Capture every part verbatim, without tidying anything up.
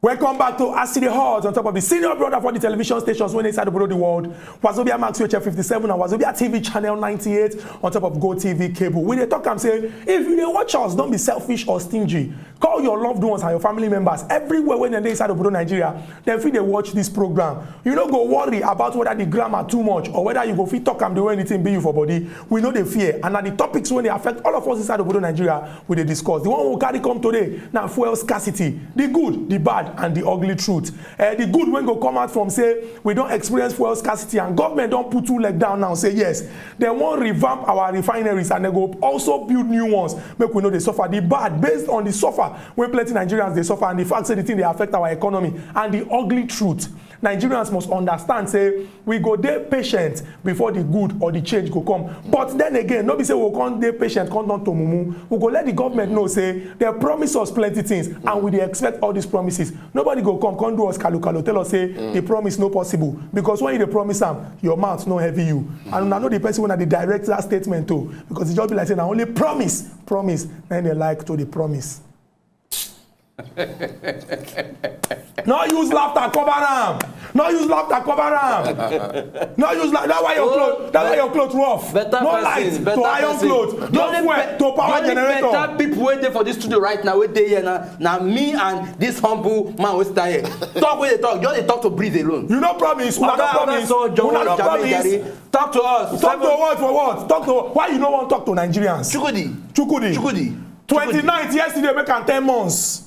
Welcome back to As E Dey Hot on top of the senior brother for the television stations wey dey inside the world. Wazobia Max U H F fifty-seven and Wazobia T V channel ninety-eight on top of Go T V cable. We dey talk am say, if you dey watch us, don't be selfish or stingy. Call your loved ones and your family members everywhere wey dem dey inside obodo Nigeria. Dem fit dey watch this program. You no go worry about whether the grammar too much or whether you go fit talk am the way anything be you for body. We no dey fear. And na the topics wey dey affect all of us inside obodo Nigeria we dey discuss. The one we carry come today na fuel scarcity, the good, the bad, and the ugly truth. Eh, the good wey go come out from say we don experience fuel scarcity and government don put two leg down now say yes, dem wan revamp our refineries and dem go also build new ones make we no dey suffer. The bad, based on the suffer wey plenty Nigerians dey suffer and the fact say the thing dey affect our economy, and the ugly truth, Nigerians must understand say we go dey patient before the good or the change go come. But then again, no be say we go come dey patient, come turn to mumu. We go let the government know say dem promise us plenty things and we dey expect all these promises. Nobody go come, come do us kalu kalu, tell us say the promise no possible. Because when you dey promise am, your mouth no heavy you. And una know the person wey dey direct that statement to, because e just be like say na only promise, promise, na im dem like to dey promise. No use laughter cover am. No use laughter cover am. No use laughter. That's why your clothes. That's why your clothes rough. Better no person, light better to iron person. Clothes. No fuel to power generator. The only better people wey dey for this studio right now, wey dey here na, na me and this humble man wey stand here. Talk wey dey talk, just dey talk to breathe alone. You no promise. Una no promise. Una no promise. Talk to us. Talk to what for what? Talk to what? Why you no wan talk to Nigerians? Chukudi. Chukudi. Chukudi. Twenty-ninth yesterday, make am ten months.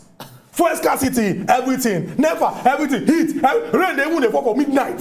Fuel scarcity, everything. NEPA, everything. Heat, ev- rain dey even dey fall for midnight.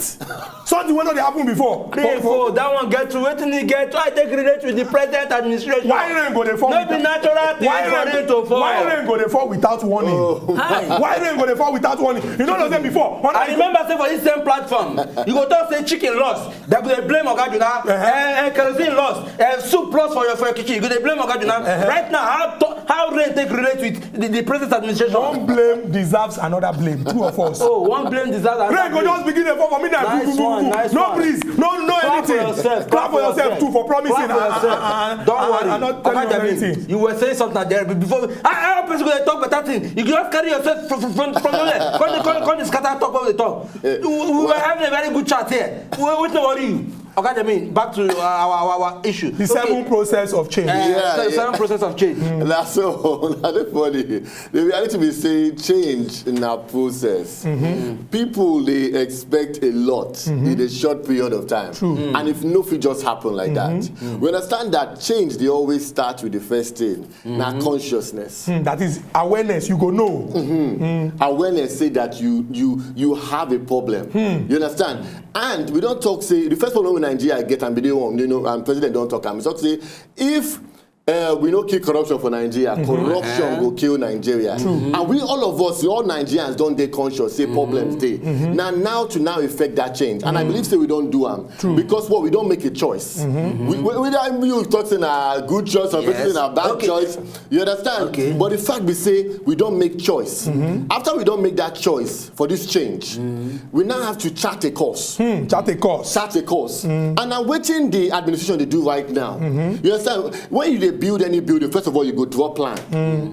Something wey no dey happen before. Rain fall, that one get to wetin e get. I take relate with the present administration. Why rain go dey fall? No be natural thing for rain to fall. Why rain go dey fall without warning? Hi. Why rain go dey fall without warning? You no know say before. I remember say for this same platform, you go talk say chicken lost. Dem go dey blame Oga Juna. Eh, eh, kerosene lost. Eh, soup lost for your, for your kitchen. You go dey blame Oga Juna. Right now, how to, how rain take relate with the, the present administration? One blame deserves another blame. True or false? Oh, one blame deserves another blame. Rain go just begin dey fall for midnight. Nice one, nice one. No breeze, no, no anything. Clap for yourself. Clap for yourself too for promising. Clap for yourself. Don't worry. I'm not telling you anything. You were saying something there before. How, how person go dey talk better thing? You just carry yourself from, from, from nowhere. Come, come, come, scatter talk wey dey talk. We, we were having a very good chat here. We, we don't worry you. Okay, I mean, back to our, our, our issue. The seven process of change. Yeah, the seven process of change. That's so, that's funny. The reality be say change in our process. People dey expect a lot in a short period of time. True. And if no fit just happen like that. We understand that change dey always start with the first thing. Na consciousness. Hmm, that is awareness, you go know. Awareness say that you you you have a problem. You understand? And we don talk say the first problem wey Nigeria get and be the one, you know, and president don talk am. He talk say if uh, we no kill corruption for Nigeria, corruption go kill Nigeria. And we, all of us, all Nigerians don dey conscious say problems dey. Na now to now effect that change. And I believe say we don do am. Because what, we don make a choice. We, we, whether you talk say na good choice or person say na bad choice, you understand? Okay. But the fact be say we don make choice. After we don make that choice for this change, we now have to chart a course. Hmm, chart a course. Chart a course. And na wetin the administration dey do right now. You understand? When you dey build any building, first of all, you go draw plan.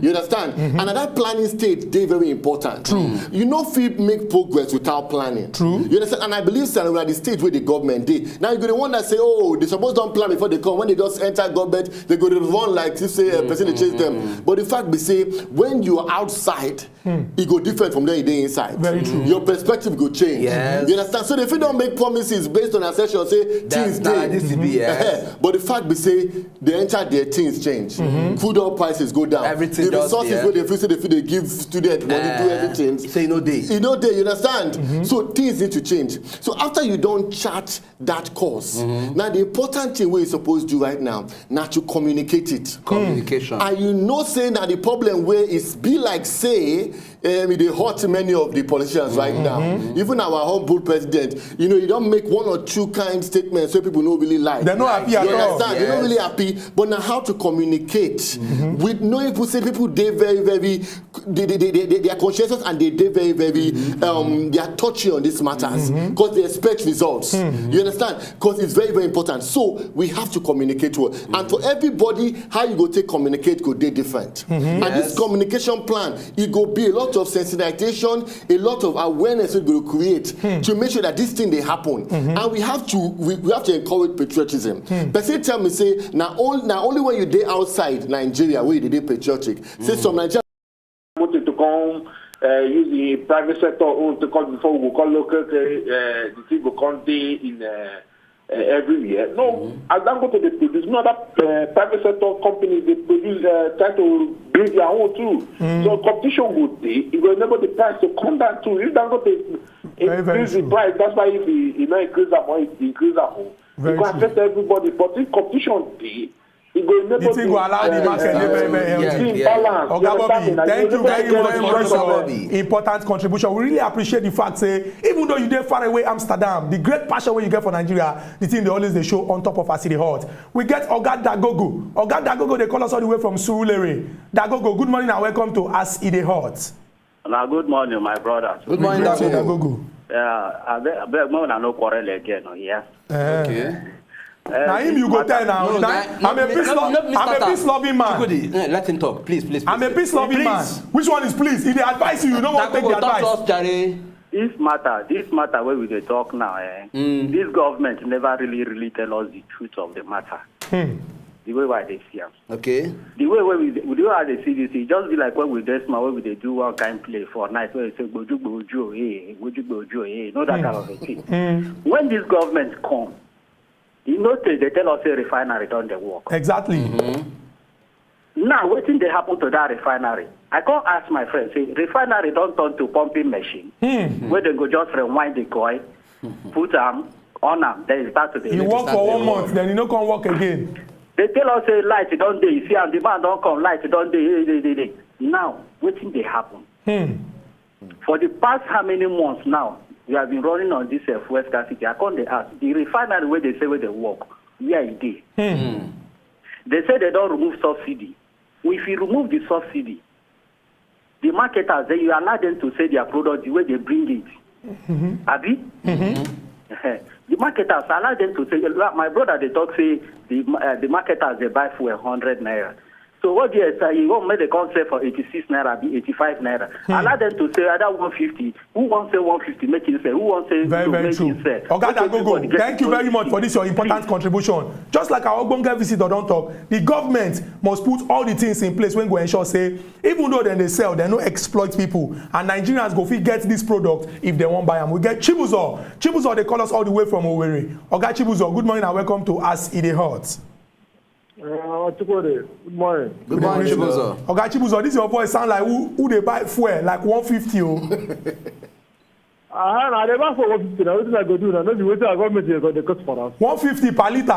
You understand? And na that planning stage dey very important. True. You no fit make progress without planning. True. You understand? And I believe say we are the stage where the government dey. Now you go dey wonder say, oh, they suppose don plan before they come. When they just enter government, they go dey run like if say uh, person dey chase them. But the fact be say, when you are outside, e go different from when you dey inside. Very true. Your perspective go change. Yes. You understand? So if you don make promises based on assertion say things dey. But the fact be say, they enter there, things change. Crude oil prices go down. Everything the resources wey they fit say they fit dey give student money, do everything. Say e no dey. E no dey, you understand? So things need to change. So after you don chart that course, now the important thing wey you suppose do right now na to communicate it. Communication. And you know say na the problem wey is be like say um, e dey hurt many of the politicians right now. Even our humble president, you know, he don make one or two kind statements wey people no really like. They no happy at all. You understand? They no really happy. But na how to communicate with knowing people, say people dey very, very, they, they, they, they, they are conscientious and they dey very, very, um, they are touchy on these matters because they expect results. You understand? Because it's very, very important. So we have to communicate well. And for everybody, how you go take communicate go dey different. And this communication plan, it go be a lot of sensitization, a lot of awareness we go create to make sure that this thing dey happen. And we have to, we, we have to encourage patriotism. Person tell me say na only, na only when you dey outside Nigeria wey you dey dey patriotic. Say some Nigerian motive to come uh, use the private sector own to come before we go call local, uh, the thing go come dey in uh, uh, everywhere. No, as Dangote dey produce, no other uh, private sector companies dey produce, uh, try to bring their own too. So competition go dey, e go enable the price to come down too. If Dangote increase the price, that's why if e, e no increase am or e increase am, e go affect everybody. But if competition dey, e go enable the thing go allow the market dey very, very healthy. Oga Bobby, thank you very much for this important contribution. We really appreciate the fact say even though you dey far away Amsterdam, the great passion wey you get for Nigeria, the thing dey always dey show on top of As E Dey Hot. We get Oga Dagogo. Oga Dagogo dey call us all the way from Surulere. Dagogo, good morning and welcome to As E Dey Hot. Na good morning, my brother. Good morning, Dagogo. Yeah, abeg, abeg, make una no quarrel again, oh, yeah? Okay. Uh, na him you go tell now. No, na, I'm a peace loving man. Let him talk, please, please. I'm a peace loving man. Which one is please? If they advise you, you don't want to take the advice. This matter, this matter where we dey talk now, eh? This government never really, really tell us the truth of the matter. The way why they see am. Okay. The way where we, the way I dey see this, e just be like when we dey small, when we dey do one kind play for night, where we say gboju gboju, eh, gboju gboju, eh, you know that kind of a thing. When this government come, you know say they tell us say refinery don dey work. Exactly. Now, wetin dey happen to that refinery? I come ask my friend, say refinery don turn to pumping machine, where dem go just rewind the coil, put am, on am, then e start to dey. E work for one month, then e no come work again. They tell us say light don dey. You see am, the man don come, light don dey. Now, wetin dey happen? For the past how many months now, we have been running on this uh, fuel scarcity. I come dey ask, the refinery wey they say wey dey work, where e dey? They say they don remove subsidy. If you remove the subsidy, the marketers, then you allow them to sell their product the way they bring it. Abi? The marketers, allow them to sell. My brother dey talk say the uh, the marketers dey buy fuel hundred naira. So what do you say? You want make they come sell for eighty-six naira, be eighty-five naira. Allow them to sell either one fifty. Who wants say one fifty? Make him sell. Who wants say very, very true. Oga Dagogo, thank you very much for this your important contribution. Just like our ogbonge visitor don talk, the government must put all the things in place wey go ensure say even though dem dey sell, dem no exploit people, and Nigerians go fit get this product if dem wan buy am. We get Chibuzo. Chibuzo dey call us all the way from Owerri. Oga Chibuzo, good morning and welcome to As E Dey Hot. Uh, Chukwudi, good morning. Good morning, Chibuzo. Oga Chibuzo, this your voice sound like who, who dey buy fuel, like one fifty o. Ah, na dey buy for one fifty. Now wetin I go do now? No be wetin our government dey go dey cut for us. One fifty per litre.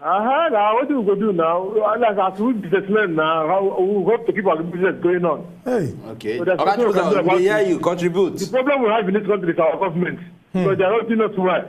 Ah, now wetin we go do now? Like as we businessmen now, how we hope to keep our business going on. Hey. Okay. So there's Oga nothing we can Chibuzo, do we about dey hear it. You. Contribute. The problem we have in this country is our government. Because they are not doing us well.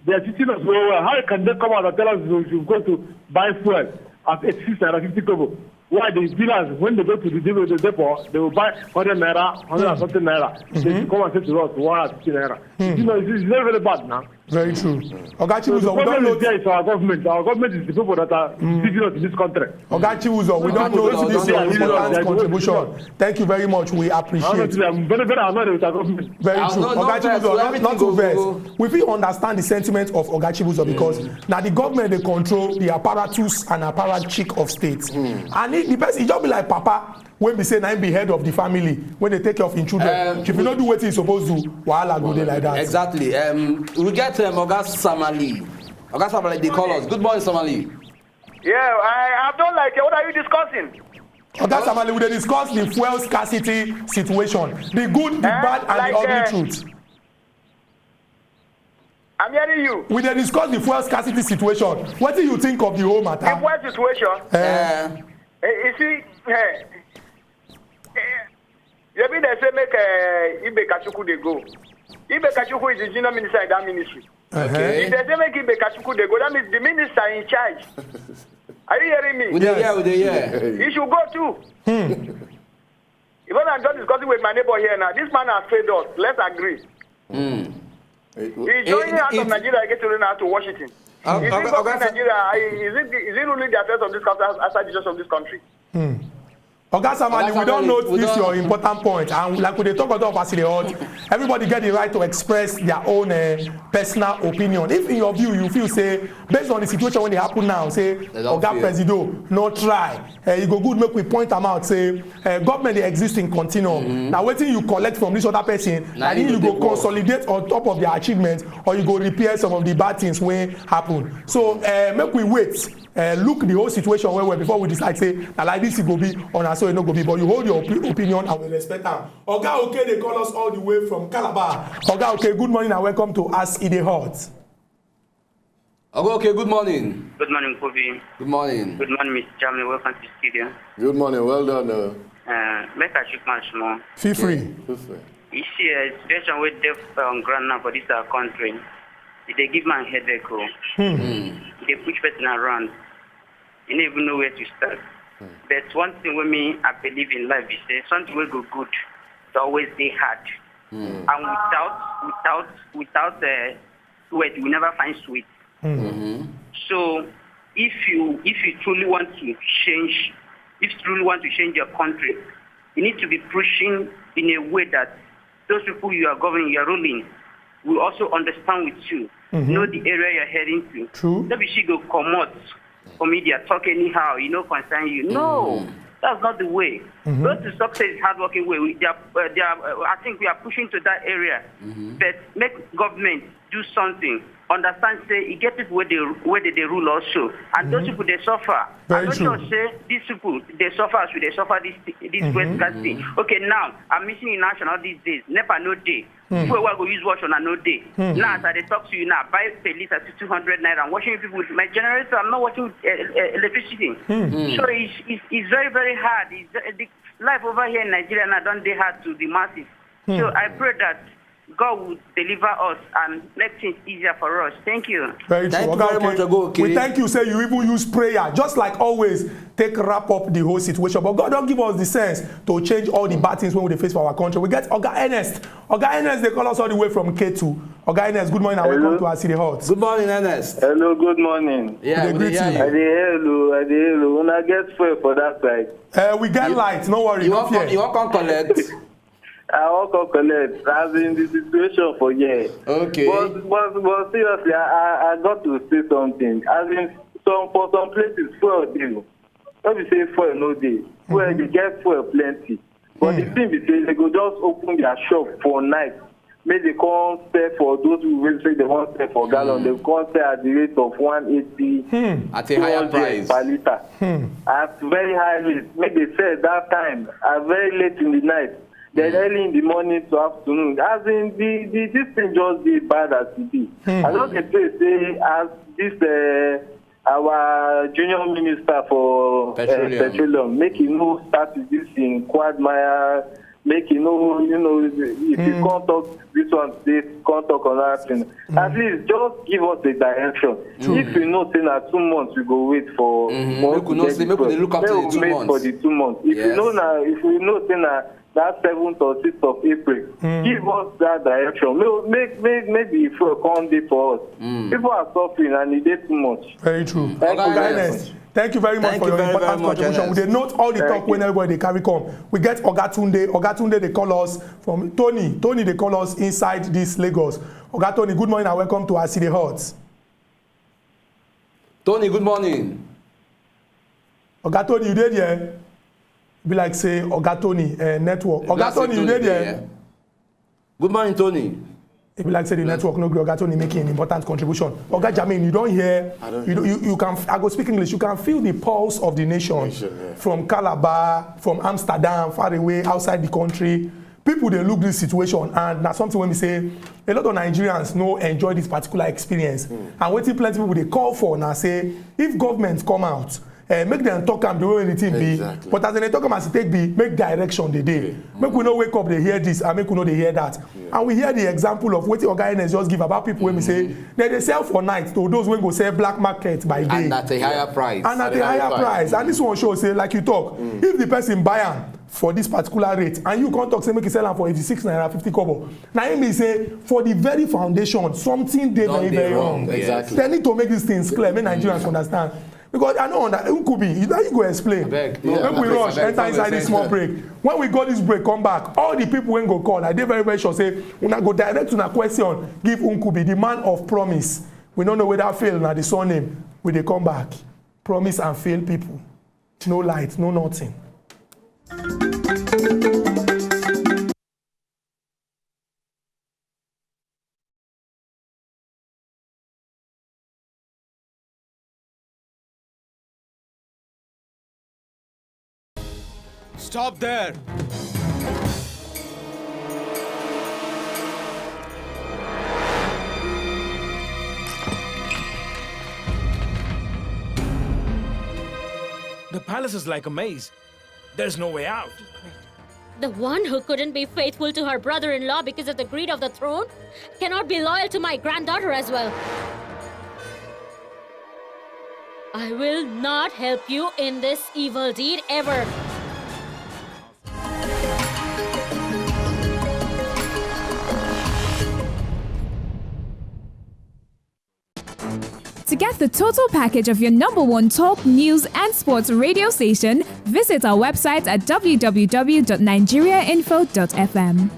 They are teaching us well, well. How can they come out and tell us we should go to buy fuel at eighty-six naira fifty kobo? Why the dealers, when they go to the depot, the depot, they will buy hundred naira, hundred and something naira. They should come and say to us, why fifty naira? You know, it's, it's very, very bad now. Very true. Oga So the Chibuzo, we don't problem know. Is there is our government. Our government is the people that are deceiving us in this country. Oga Chibuzo, we don't know Chibuzo, this don't your know important Chibuzo. Contribution. Thank you very much. We appreciate. Honestly, I'm very, very annoyed with our government. Very true. Oga Chibuzo, not, not too vex. We fit understand the sentiment of Oga Chibuzo because now the government they control the apparatus and apparatchik of state. And it, the person, it just be like Papa, when we say na him be head of the family, when they take care of him children. Um, if you no do what he's supposed to, wahala go dey like that. Exactly. Um, we get um, Oga Samali. Oga Samali, they call us. Good morning, Samali. Yeah, I, I don't like it. What are you discussing? Oga Samali, we dey discuss the fuel scarcity situation, the good, the Eh? Bad, and Like, the ugly uh, truth. I'm hearing you. We dey discuss the fuel scarcity situation. What do you think of the whole matter? The fuel situation. Eh. Eh, you see, eh, eh, maybe they say make uh, Ibe Kachuku dey go. Ibe Kachuku is the junior minister in that ministry. Okay. If they say make Ibe Kachuku dey go, that means the minister in charge Are you hearing me? We dey Yes. hear, we dey hear. You should go too. Even I'm just discussing with my neighbor here now. This man has failed us. Let's agree. Mm. He's joining out of Nigeria, get to learn how to Washington. Is it Oga, government Nigeria? Is it, is it really the affairs of this country as, as the judge of this country? Oga Samali, we don't notice your important point, and like we dey talk on top of as e dey hot, everybody get the right to express their own uh, personal opinion. If in your view you feel say, based on the situation when they happen now, say Oga Presido no try, uh, e go good make we point am out say uh, government dey exist in continuum. Mm -hmm. Now wetin you collect from this other person, na you go consolidate on top of their achievements, or you go repair some of the bad things wey happen. So uh, make we wait. Uh, look the whole situation well well before we decide say na like this e go be or na so e no go be, but you hold your opi opinion and we respect am. Oga Oke dey call us all the way from Calabar. Oga Oke, good morning and welcome to As E Dey Hot. Oga Oke, good morning. Good morning, Kobe. Good morning. Good morning, Mister Chairman. Welcome to the studio. Good morning, well done. Uh, Uh, make I shoot my small. Feel free. Feel free. You see, uh, situation wey dey on ground now for this our country, e dey give man headache o. E dey push person around. You no even know where to start. But one thing wey me I believe in life is say something wey go good dey always dey hard. And without without without uh, sweat, we never find sweat. So if you if you truly want to change, if you truly want to change your country, you need to be pushing in a way that those people you are governing, you are ruling, will also understand with you, know the area you're heading to. True. No be she go comot for media talk anyhow, e no concern you. No, that's not the way. Go to success hardworking way. We, they are, uh, they are, uh, I think we are pushing to that area. But make government do something. Understand say e get people wey dey wey dey dey rule also, and those people dey suffer. Very I no true. Sure say these people dey suffer as we dey suffer this this west gas thing. Okay, now I'm missing in national these days. NEPA no dey. Fuel wey I go use wash una no dey. Now as I dey talk to you now, buy per litre to two hundred naira. I'm washing people with my generator. I'm not watching uh, uh, electricity. So it's, it's it's very very hard. It's, uh, the life over here in Nigeria now don dey hard to the masses. So I pray that God will deliver us and make things easier for us. Thank you. Very true. Thank you Oga very Oke, much, Oga Oke. We thank you say you even use prayer, just like always, take wrap up the whole situation. But God don give us the sense to change all the bad things wey we dey face for our country. We get Oga Ernest. Oga Ernest dey call us all the way from Ketu. Oga Ernest, good morning and welcome Hello. To As E Dey Hot. Hello, good morning. Yeah, Dey we greet dey hear you. I you. Dey hail you. I dey hail you. Una get fuel for that side. Uh, we get light, no worry, You no wan come, you fear. wan come collect. I wan come collect as in the situation for here. Okay. But but but seriously, I I, I got to say something. As in some for some places fuel dey o. No be say fuel no dey. Fuel dey get fuel plenty. But the thing be say they go just open their shop for night. Make they come sell for those people wey say they wan sell for gallon. They come sell at the rate of one eighty, At a higher price. per litre. At very high rate. Make they sell that time at very late in the night. Then early in the morning to afternoon. As in the, the this thing just dey bad as e be. I just dey pray say as this uh, our junior minister for uh, Petroleum. Petroleum, make e no start with this in quagmire, make e no, you know, if you come talk this one today, come talk another thing. At least just give us a direction. If you know say na two months we go wait for Mhm. once Make we we know get say, the make we dey fuel, look after make the we two wait months. For the two months. If Yes. You know na, if we know say na that seventh or sixth of April, give us that direction. Make make make make the fuel come dey for us. People are suffering and e dey too much. Very true. Thank Oga you very Ernest. much. Thank you very much Thank for you your very, important very much, contribution. We Ernest. Dey note all the Thank talk when you. Everybody dey carry come. We get Oga Tunde. Oga Tunde dey call us from Tony. Tony dey call us inside this Lagos. Oga Tony, good morning and welcome to As E Dey Hot. Tony, good morning. Oga Tony, you dey there? Be like say Oga Tony uh, network. Oga That's Tony, it, you dey Tony, there? yeah. Good morning, Tony. E be like say the network no gree. Oga Tony make an important contribution. Oga Jamin, you don hear? I don You, do- you, you can. I go speak English. You can feel the pulse of the nation Nation, yeah. From Calabar, from Amsterdam, far away, outside the country. People dey look this situation, and na something wey be say a lot of Nigerians no enjoy this particular experience. And wetin plenty people dey call for na say if government come out, Eh, make dem talk am the way the thing be. Exactly. But as dem dey talk am as e take be, make direction dey dey. Make we no wake up dey hear this and make we no dey hear that. And we hear the example of wetin Oga Enes just give about people wey be say dem dey sell for night to those wey go sell black market by day. And at a higher price. And at a higher price. And this one show say, like you talk, if the person buy am for this particular rate and you come talk say make you sell am for eighty-six naira fifty kobo, na im mean say for the very foundation, something dey very, very wrong. Exactly. They need to make these things clear, make Nigerians understand. Because I know that Nkubi, you, now you go explain. Abeg, no, make we rush enter inside this small break. When we go this break, come back, all the people wey go call, I dey very, very sure say una go direct una question give Nkubi, the man of promise. We no know whether fail na the surname. We dey come back. Promise and fail people. No light, no nothing. Stop there! The palace is like a maze. There's no way out. The one who couldn't be faithful to her brother-in-law because of the greed of the throne cannot be loyal to my granddaughter as well. I will not help you in this evil deed ever. To get the total package of your number one talk, news, and sports radio station, visit our website at w w w dot nigeria info dot f m.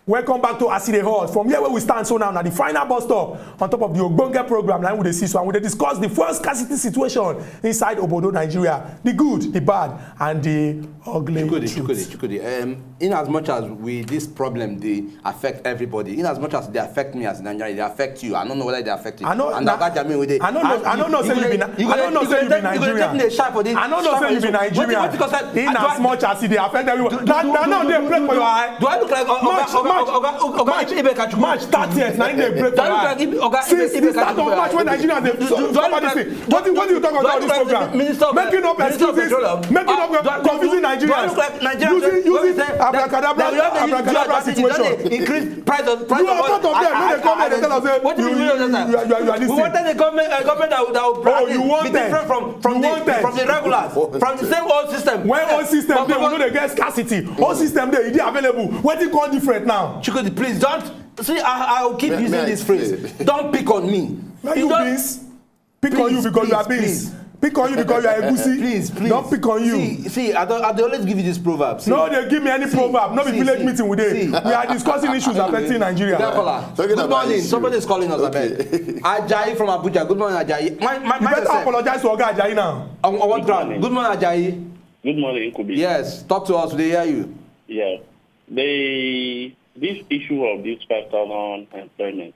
Welcome back to As E Dey Hot. From here where we stand so now, na the final bus stop on top of the ogbonge program na we dey see so, and we dey discuss the fuel scarcity situation inside obodo Nigeria, the good, the bad, and the ugly Chukwudi, truth. Chukwudi, Chukwudi. Um, in as much as we, this problem dey affect everybody, in as much as they affect me as a Nigerian, they affect you. I don't know whether they affect you. I know, and na, Oga Jamil, we dey, I don't know, and I don't know you, say you be, you go, I don't know say you be Nigerian. I don't know say you be Nigerian. In as much as e dey affect everyone. Na, na now dey break for your eye. Do I look like Oga, Oga, Oga, Oga, Oga Ibeka Chukwu? March thirtieth, na im dey break for your eye. Since the start of March, when Nigerians dey, somebody say, what do you, what do you talk about this program? Making up excuses, making up, confusing Nigerians, using, using abracadabra, abracadabra situation. Increase price of, price of oil. You are part of them. When they come here, they tell us say you, you, you are, you are this thing. We wanted a government, a government that would, that would be different from, from the, from the regulars, from the same old system. When old system dey, we no dey get scarcity. Old system dey, e dey available. Wetin come different now? Chukwudi, please don't. See, I, I will keep using this phrase. Don't pick on me. Why you beans? Pick on you because you are beans. Pick on you because you are egusi. Please, please. Don't pick on you. See, see, I don't, I dey always give you this proverb. See, no, they give me any proverb. No be village meeting we dey. We are discussing issues affecting Nigeria. Good morning. Somebody is calling us, abeg. Ajayi from Abuja. Good morning, Ajayi. My, my, you better apologize to Oga Ajayi now. On, on what ground? Good morning, Ajayi. Good morning, Nkubi. Yes, talk to us. We dey hear you. Yeah. The, this issue of this five thousand employment.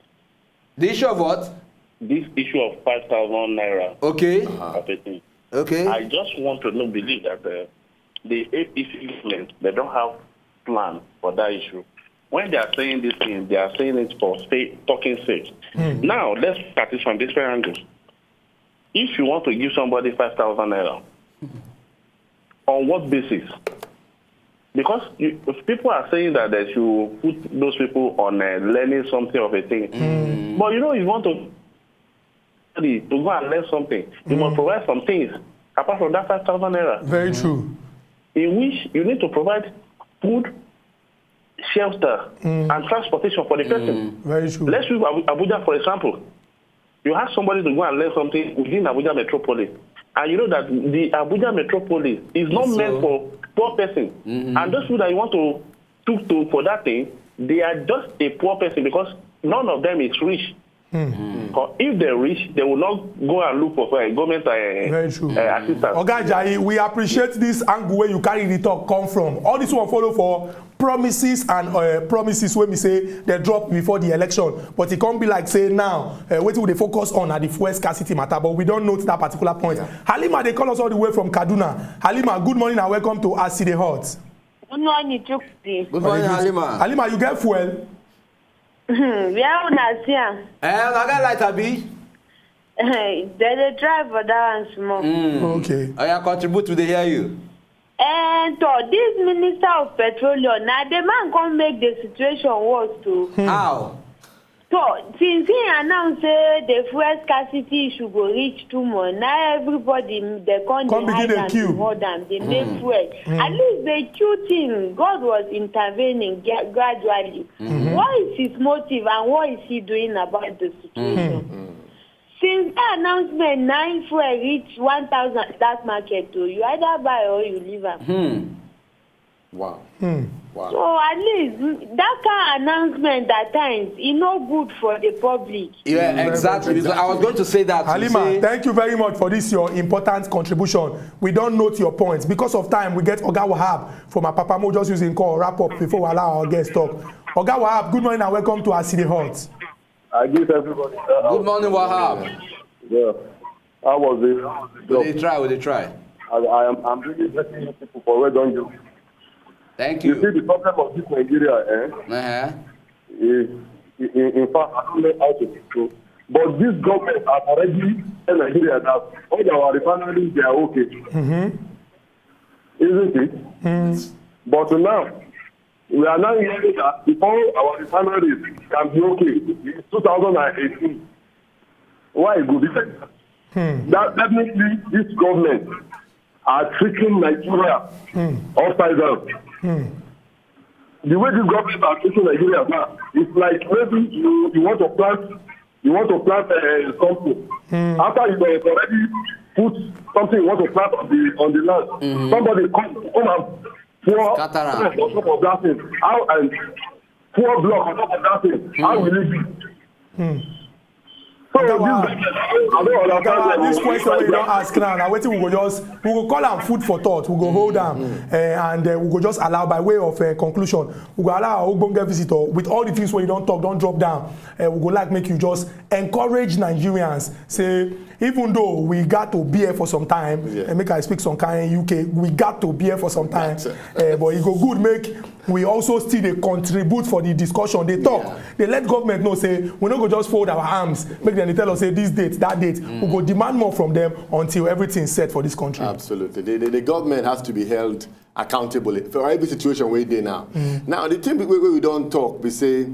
The issue of what? This issue of five thousand naira. Okay. As a thing. Okay. I just want to know, believe that, uh, the A P C government, they don't have plan for that issue. When they are saying these things, they are saying it for sake, talking sake. Now, let's look at it from different angles. If you want to give somebody five thousand naira, on what basis? Because you, if people are saying that they should put those people on, uh, learning something of a thing. But you know, you want to, to go and learn something, you must provide some things apart from that five thousand naira. Very true. In which you need to provide food, shelter, and transportation for the person. Very true. Let's use Abu-, Abuja, for example. You ask somebody to go and learn something within Abuja metropolis, and you know that the Abuja metropolis is not meant for poor person. And those people that you want to talk to for that thing, they are just a poor person because none of them is rich. Because if they reach, they will not go and look for uh, government uh, Very true. Uh, assistance. Oga Ajayi, we appreciate this angle where you carry the talk come from. All this one follow for promises and uh, promises wey be say they drop before the election, but e come be like say now uh, wetin we dey focus on na the fuel scarcity matter, but we don note that particular point. Halima dey call us all the way from Kaduna. Halima, good morning and welcome to As E Dey Hot. Good morning, Chukwudi. Good morning, Halima. Halima, you get fuel? Where una see am? Eh, I got light, Abi. Dem dey try for that one small. Okay. I contribute to the hear you. And to this minister of petroleum, na the man come make the situation worse too. How? So since he announce say the fuel scarcity issue go reach too much, now everybody dey come Come dey begin hide dey am, queue. dey hold am, dey make fuel. At least the queue thing, God was intervening gra- gradually. What is his motive and what is he doing about the situation? Since the announcement, nine fuel reach one thousand black market o, you either buy or you leave am. Wow. Wow. So at least mm, that kind of announcement at times e no good for the public. Yeah, exactly. So I was going to say that. You Halima, say- thank you very much for this your important contribution. We don note your points. Because of time, we get Oga Wahab from Apapa. Mo just using call wrap up before we allow our guests talk. Oga Wahab, good morning and welcome to As E Dey Hot. I greet everybody. Uh, Good morning, Wahab. Yeah. How was the, how was the We job? dey try, we dey try. I, I am I'm really blessing you people for well done you. Thank You you. See, the problem of this Nigeria, eh, Uh-huh. is, in, in fact, I don't know how to put it. But this government has already tell Nigeria that all our refineries, they are okay. Isn't it? But now, we are now hearing that before our refineries can be okay, it's two thousand and eighteen. Why it go be like that? That definitely this government are treating Nigeria upside down. The way this government are treating Nigeria now, it's like maybe you, you want to plant you want to plant uh, something. After you have already put something you want to plant on the on the land, somebody come come and pour Scatter am. on top of that thing. How and pour block on top of that thing. How will it be? So this, Oga, I don't understand. Oga, this question wey you don ask now, na wetin we go just we go call am food for thought. We go hold am, eh, and eh, we go just allow by way of eh, conclusion, we go allow our ogbonge visitor with all the things wey you don talk don drop down. Eh, we go like make you just encourage Nigerians say even though we got to bear for some time, Yeah. eh, make I speak some kind U K, we got to bear for some time. That's it. Eh, but e go good make we also still dey contribute for the discussion, dey talk, Yeah. dey let government know say we no go just fold our arms, make dem dey tell us say this date, that date. We go demand more from them until everything set for this country. Absolutely. The, the, the government has to be held accountable for every situation wey dey now. Now, the thing wey, wey we don talk be say,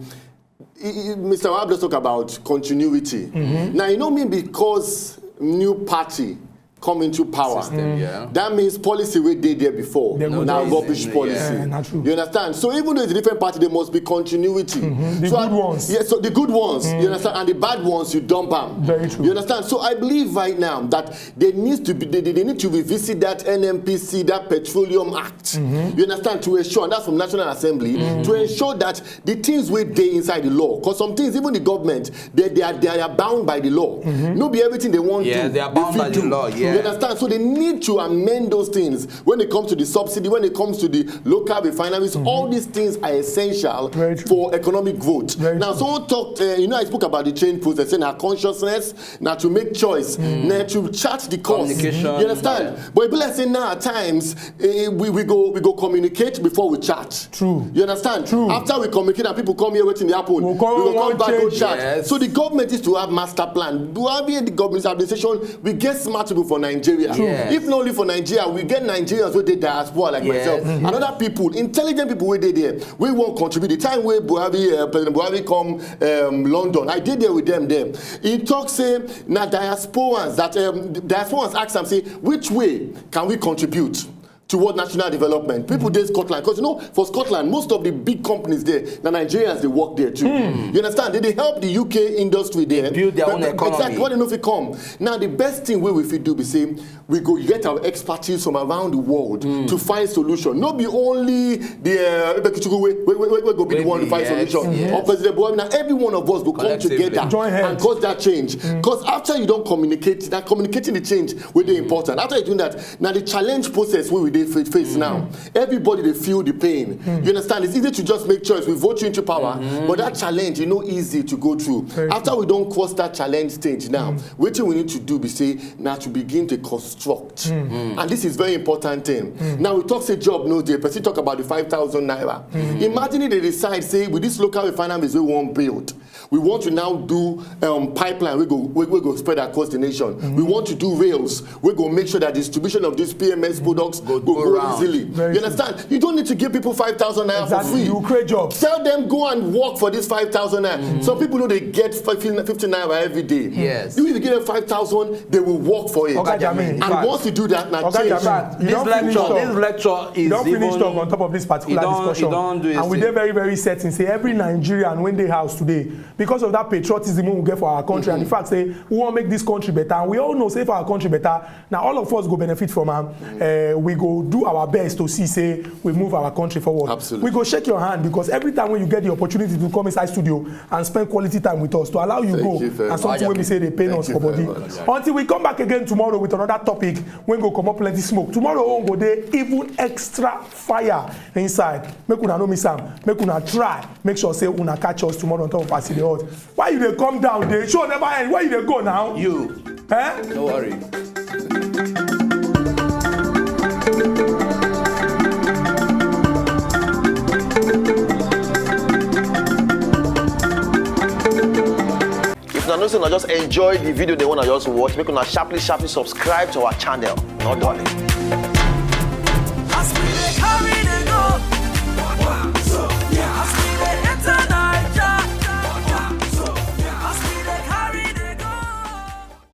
i- i- Mister Wahab just talk about continuity. Now, you know me because new party come into power. System, yeah. That means policy wey dey there before. Dem go Now just- rubbish Yeah. policy. Yeah, na true. You understand? So even though it's a different party, there must be continuity. The So good I- ones. Yeah, so the good ones, you understand, and the bad ones, you dump them. Very true. You understand? So I believe right now that they need to be, they, they need to revisit that N N P C, that Petroleum Act. You understand? To ensure, and that's from National Assembly, to ensure that the things wey dey inside the law, because some things, even the government, they, they are they are bound by the law. No be everything they want Yeah, to they are bound fit by the do. law, yeah. You understand? So they need to amend those things when it comes to the subsidy, when it comes to the local refineries. All these things are essential Very true. for economic growth. Very Now, true. Someone talked, uh, you know, I spoke about the change process, saying our consciousness, now to make choice, now to chart the course. Communication. You understand? But people are saying now at times eh, we, we go we go communicate before we chart. True. You understand? True. After we communicate and people come here waiting the happen, We'll come we will one come back go change. chart. Yes. So the government is to have master plan. Buhari and the government administration, we get smart people for Nigeria. Yes. If not only for Nigeria, we get Nigerians wey dey diaspora like Yes. myself. Another people, intelligent people wey dey there, wey wan contribute. The time wey Buhari, uh, President Buhari come um, London, I dey there with them there. He talk say na diasporans that um, diasporans ask am say which way can we contribute toward national development. People dey Scotland, because you know, for Scotland, most of the big companies there, na Nigerians dey work there too. You understand? They dey help the U K industry there. Build their own economy. Exactly. When they no fit come. Now, the best thing wey we fit do be say we go get our expertise from around the world to find solution. No be only the uh, Ebekuchukwu wey, wey, wey, wey go be the Wey one to be, find yes, solution. yes. Or President Buhari, now every one of us go come Collectively. Together Join and hands. Cause that change. Because after you don communicate, that communicating the change wey dey important. After you do that, now the challenge process wey we dey fa- face now, everybody dey feel the pain. You understand? It's easy to just make choice. We vote you into power, but that challenge, you know, easy to go through. Very After we don cross that challenge stage now, wetin we need to do be say na to begin to construct. And this is very important thing. Now we talk say job no dey. Person talk about the five thousand naira. Imagine if they decide say with this local refineries we wan build, we want to now do um, pipeline wey go wey, wey go spread across the nation. We want to do rails wey go make sure that distribution of these P M S products go, go go round. Easily. Very You understand? You don't need to give people five thousand naira Exactly. for free. You create job. Tell them go and work for this five thousand naira. Some people know they get fifteen, fifteen naira every day. Yes. You, if you give them five thousand, they will work for it. Oga Jami. And once you do that, now Oga change. Jami, you This don finish lecture, talk. This lecture is You don finish even- talk on top of this particular you don- discussion, you don do and we it. Dey very, very certain say every Nigerian wey dey house today, because of that patriotism wey we get for our country and the fact say we wan make this country better, and we all know say for our country better, na all of us go benefit from am. Uh, we go do our best to see say we move our country forward. Absolutely. We go shake your hand, because every time when you get the opportunity to come inside studio and spend quality time with us, to allow you Thank go you very and much. Something wey be say dey pain Thank us you for very body. much. Until we come back again tomorrow with another topic wey go comot plenty smoke. Tomorrow own go dey even extra fire inside. Make una no miss am. Make una try make sure say una catch us tomorrow on top of As E Dey Hot. Why you dey come down? The show never end. Where you dey go now? You, Eh? No worry. If una know say una just enjoy the video, they wanna just watch, make una sharply, sharply subscribe to our channel. No darling.